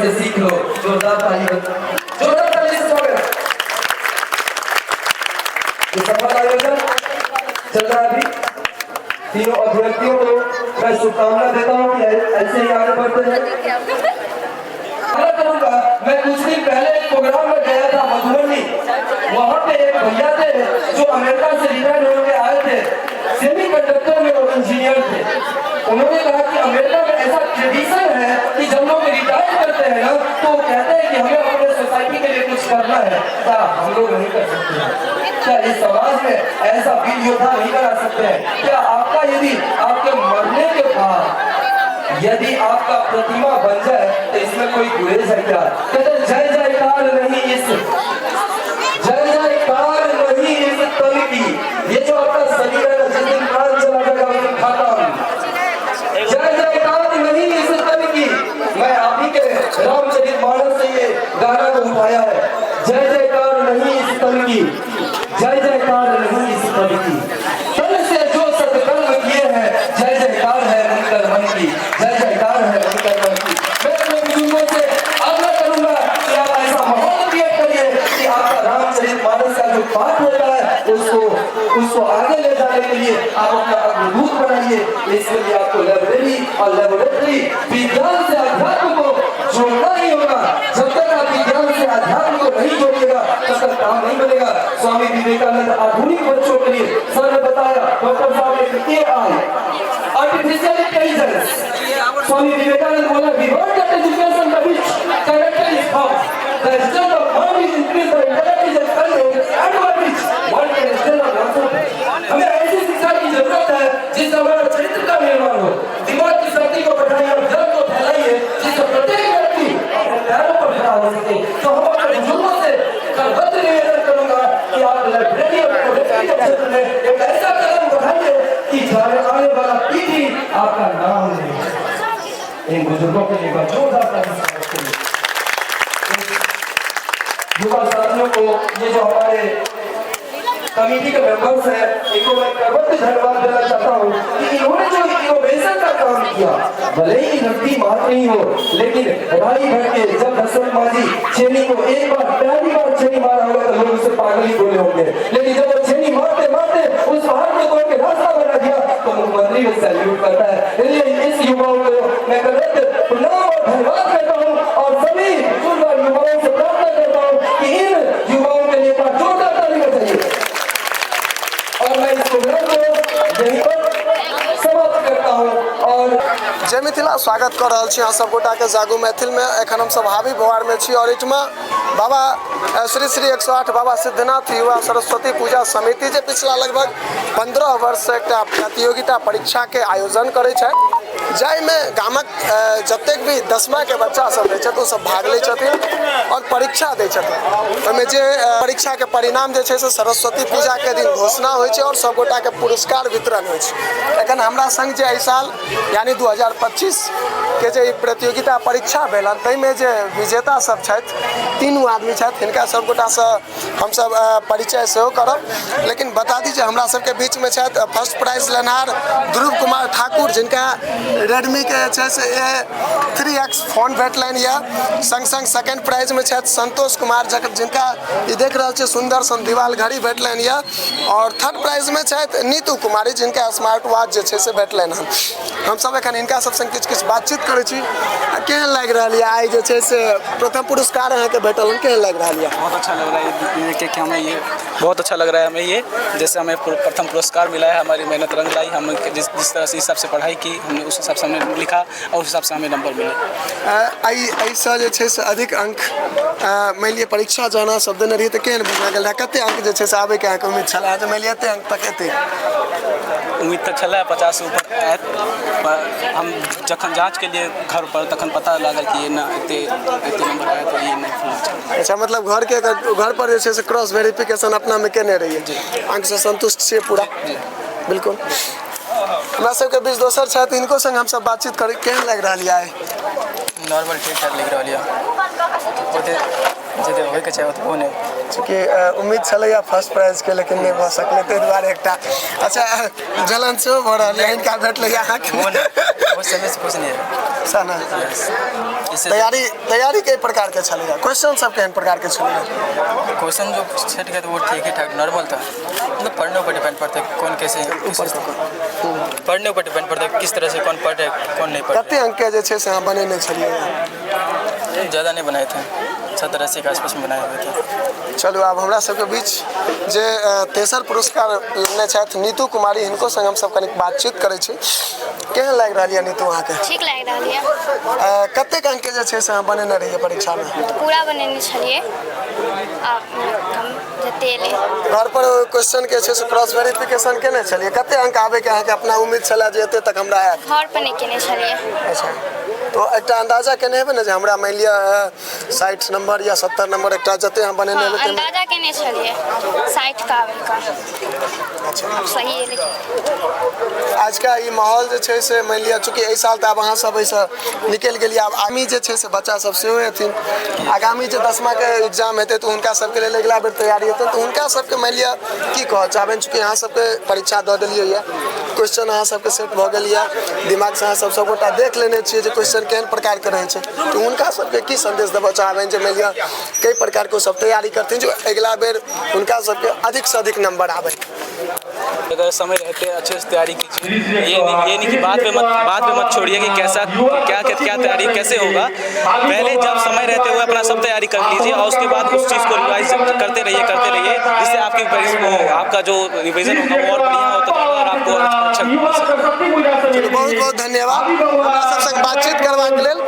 से सीख लो। जोरदार ताली, जोरदार ताली से स्वागत। ये सफल आयोजन चल रहा है अभी। तीनों अभ्यर्थियों को मैं शुभकामना देता हूँ कि ऐसे ही आगे बढ़ते हैं। करूंगा, मैं कुछ दिन पहले एक प्रोग्राम में गया था मधुबनी। वहां पे एक भैया थे जो अमेरिका से रिटायर्ड होकर आए थे। सेमी कंडक्टर में वो इंजीनियर थे। उन्होंने कहा कि अमेरिका में ऐसा ट्रेडिशन है कि जब लोग रिटायर करते हैं ना, तो वो कहते हैं कि हमें अपने सोसाइटी के लिए कुछ करना है। क्या हम लोग नहीं कर सकते हैं? क्या इस समाज में ऐसा वीर योद्धा नहीं बना सकते हैं? क्या आपका, यदि आपके मरने के बाद यदि आपका प्रतिमा बन जाए, तो इसमें कोई गुरेज है क्या? कहते, जय जयकार नहीं इस, जय जयकार नहीं इस तन की। ये जो आपका शरीर है ना, जिस दिन प्राण चला जाएगा, उस दिन खत्म। जय जयकार नहीं इस तन की। मैं आप ही के रामचरित मानस से ये गाना को उठाया है। जय जयकार नहीं इस तन की, जय जयकार नहीं इस तन की, तन से जो सत्कर्म किए हैं, जय जयकार है उनकर मन की, जय जयकार है उनकर मन की। मैं अपने बुजुर्गों से आग्रह करूंगा कि आप ऐसा माहौल क्रिएट करिए कि आपका रामचरित मानस का जो पाठ होता है, उसको उसको आगे ले जाने के लिए आप अपना अग्रदूत बनाइए। इसके लिए आपको लाइब्रेरी और लेबोरेटरी, विज्ञान से अध्यात्म को जोड़ना ही होगा। जब तक आप विज्ञान से अध्यात्म को नहीं जोड़िएगा, तब तक काम नहीं बनेगा। स्वामी विवेकानंद आधुनिक बच्चों के लिए, सर ने बताया, डॉक्टर साहब ने, AI, artificial intelligence. Swami Vivekananda बोला, "We want that education by which character is formed, the strength of mind is increased, the intellect is expanded, and by which one can stand on oneself." हमें ऐसी शिक्षा की जरूरत है जिससे हमारा चरित्र का निर्माण हो। दिमाग की शक्ति को बढ़ाइए और ज्ञान को फैलाइए, जिससे प्रत्येक व्यक्ति अपने पैरों पर खड़ा हो सके। तो हम अपने बुजुर्गों से करबद्ध निवेदन करूंगा कि आप लाइब्रेरी और प्रोजेक्ट के क्षेत्र में एक ऐसा कदम बढ़ाइए कि जाने आने वाला पीढ़ी आपका नाम ले। इन बुजुर्गों के लिए एक बार जोरदार ताली से स्वागत करिए। युवा साथियों को, ये जो हमारे कमेटी के मेंबर्स हैं, इनको मैं करबद्ध धन्यवाद देना चाहता हूँ कि इन्होंने जो इनोवेशन का काम किया, भले ही नकदी मार नहीं हो, लेकिन राई भर के जब दशरथ मांझी छेनी को एक बार, पहली बार छेनी मारा होगा, तो लोग उसे पागल ही बोले होंगे। लेकिन जब वो छेनी मारते मारते उस पहाड़ को तोड़ के रास्ता बना दिया, तो मुख्यमंत्री भी सैल्यूट करता है। इसलिए इस युवाओं को मैं करबद्ध प्रणाम और धन्यवाद करता हूँ और सभी बुजुर्ग और युवाओं से प्रार्थना करता हूँ कि इन युवाओं के लिए एक बार जोरदार ताली बजाइए और मैं इस प्रोग्राम को यहीं पर समाप्त करता हूँ और जय मिथिला। स्वागत कऽ रहल छी अहाँ सब गोटाके जागू मैथिलमे। एखन हमसब हाबी बोहारमे छी और एहिठमा बाबा श्री श्री 108 बाबा सिद्धनाथ युवा सरस्वती पूजा समिति, जे पिछला लगभग 15 वर्षसँ एकटा प्रतियोगिता परीक्षाके आयोजन करै छथि, जाहिमे गामक जतेक भी दसमाके बच्चा सब रहै छथि, ओसब भाग लै छथिन और परीक्षा दै छथिन। ओहिमे जे परीक्षाके परिणाम जे छै से सरस्वती पूजाके दिन घोषणा होइ छै और सब गोटाके पुरस्कार वितरण होइ छै। एखन हमरा संग जे एहि साल, यानी 2025 के जे ई प्रतियोगिता परीक्षा भेल हन, ताहिमे जे विजेता सब छथि, तीनू आदमी छथि। हिनका सब गोटासँ हमसब परिचय सेहो करब, लेकिन बता दी जे हमरा सबके बीचमे छथि फर्स्ट प्राइज लेनहार ध्रुव कुमार ठाकुर, जिनका रेडमीके जे छै से ए 3एक्स फोन भेटलनि यऽ। संग संग सेकंड प्राइजमे छथि संतोष कुमार, जकर जिनका ई देख रहल छियै, सुन्दर सन दीवाल घड़ी भेटलनि यऽ और थर्ड प्राइजमे छथि नीतू कुमारी, जिनका स्मार्ट वॉच जे छै से भेटलनि हन। हमसब एखन हिनका सब संग किछु किछु बातचीत करै छी। आ केहन लागि रहल यऽ? आइ जे छै से प्रथम पुरस्कार अहाँके भेटल हन, केहन लागि रहल यऽ? बहुत अच्छा लग रहा है ये देख के कि हमें ये बहुत अच्छा लग रहा है। हमें ये जैसे हमें प्रथम पुरस्कार मिला है, हमारी मेहनत रंग लाई। हम जिस जिस तरह से हिसाब से पढ़ाई की हमने, उस हिसाब से हमने लिखा और उस हिसाब से हमें नंबर मिले। एहि एहिसँ जे छै से अधिक अंक, मानि लिअ परीक्षा जहन अहाँ सब देने रहियै तऽ केहन बुझना गेल रहै? कते अंक जे छै से आबैके अहाँके उम्मीद छल जे मानि लिअ एते अंक तक एतै? उम्मीद तऽ छलै 50 से ऊपर आयत, पर हम जखन जाँच के लिए घर पर, तखन पता लागल कि ना, एते एते नंबर आया, तो ये नहीं। अच्छा, मतलब घरके घर पर जे छै से क्रॉस वेरिफिकेशन अपनामे केने रहियै। अंकसँ संतुष्ट छियै पूरा? जी। बिल्कुल। हमरा सबके बीच दोसर छथि, हिनको संग हमसब बातचीत करी। केहन लागि रहल यऽ आइ? नॉर्मल, ठीक ठाक लागि रहल यऽ ओते। जते होइके चाही ओतबो नहि। चूँकि उम्मीद छलैए फर्स्ट प्राइजके, लेकिन नहि भऽ सकलै, ताहि दुआरे एकटा अच्छा जलन सेहो भऽ रहल यऽ, हिनका भेटलै अहाँके? वो नहीं, वो समय से कुछ नहीं है। सएह ने? इससे तैयारी, तैयारी कई प्रकारके छलैए? क्वेश्चन सब केहन प्रकारके छलैए? क्वेश्चन जो सेट गया था वो ठीक ही ठाक नॉर्मल था। मतलब पढ़ने ऊपर डिपेंड पड़ता है कौन कैसे, पढ़ने ऊपर डिपेंड पड़ता है किस तरह से कौन पढ़ रहा है, कौन नहीं पढ़ कते अंकके जे छै से अहाँ बनेने छलियै? रहा। ज़्यादा नहीं बनाए थे, 70-80 के आसपास में बनाए हुए थे। चलू, आब हमरा सबके बीच जे तेसर पुरस्कार लेने छथि नीतू कुमारी, हिनको संग हमसब कनिक बातचीत करै छी। केहन लागि रहल यऽ नीतू अहाँके? ठीक लागि रहल यऽ। कतेक अंकके जे छै से अहाँ बनेने रहियै परीक्षामे? पूरा बनेने छलियै आ कम जते एलै। घर पर क्वेश्चन के छै से क्रॉस वेरिफिकेशन केने छलियै? कते अंक आबैके अहाँके अपना उम्मीद छलै जे एते तक हमरा आयत? घर पर नहि केने छलियै। अच्छा, तो एकटा अंदाजा केने हेबै ने जे हमरा मानि लिअ 60 नंबर या 70 नंबर, एकटा जते अहाँ बनेने हँ हेबै ताहिमे? अंदाजा केने छलियै 60 के आबै का। अच्छा। आब सही एलै। आजका ई माहौल जे छै से मानि लिअ, चूँकि एहि साल तऽ आब अहाँ सब एहिसँ निकलि गेलियै, आब आगामी जे छै से बच्चा सब सेहो हेथिन, आगामी जे 10माके एग्जाम हेतै तऽ हुनका सबके लेल अगिला बेर तैयारी हेतै, तऽ हुनका सबके मानि लिअ की कहऽ चाहबनि? चूँकि अहाँ सबके परीक्षा दऽ देलियै यऽ, क्वेश्चन अहाँ सबके सेट भऽ गेल यऽ दिमागसँ, अहाँ सब सबगोटा देख लेने छियै जे क्वेश्चन केहन प्रकारके रहै छै, तऽ हुनका सबके की संदेश देबऽ चाहबनि जे मानि लिअ कई प्रकारके ओ सब तैयारी करथिन जे अगिला बेर हुनका सबके अधिकसँ अधिक नंबर आबै? अगर समय रहते अच्छे से तैयारी कीजिए। ये नहीं कि बाद में मत छोड़िए कि कैसा क्या क्या क्या तैयारी कैसे होगा। पहले जब समय रहते हुए अपना सब तैयारी कर लीजिए और उसके बाद उस चीज़ को रिवाइज करते रहिए, करते रहिए, जिससे आपकी वो आपका जो रिविजन होगा वो और बढ़िया होता जाएगा और आपको अच्छा बहुत बहुत धन्यवाद हमरा सब संग बातचीत करबाक लेल।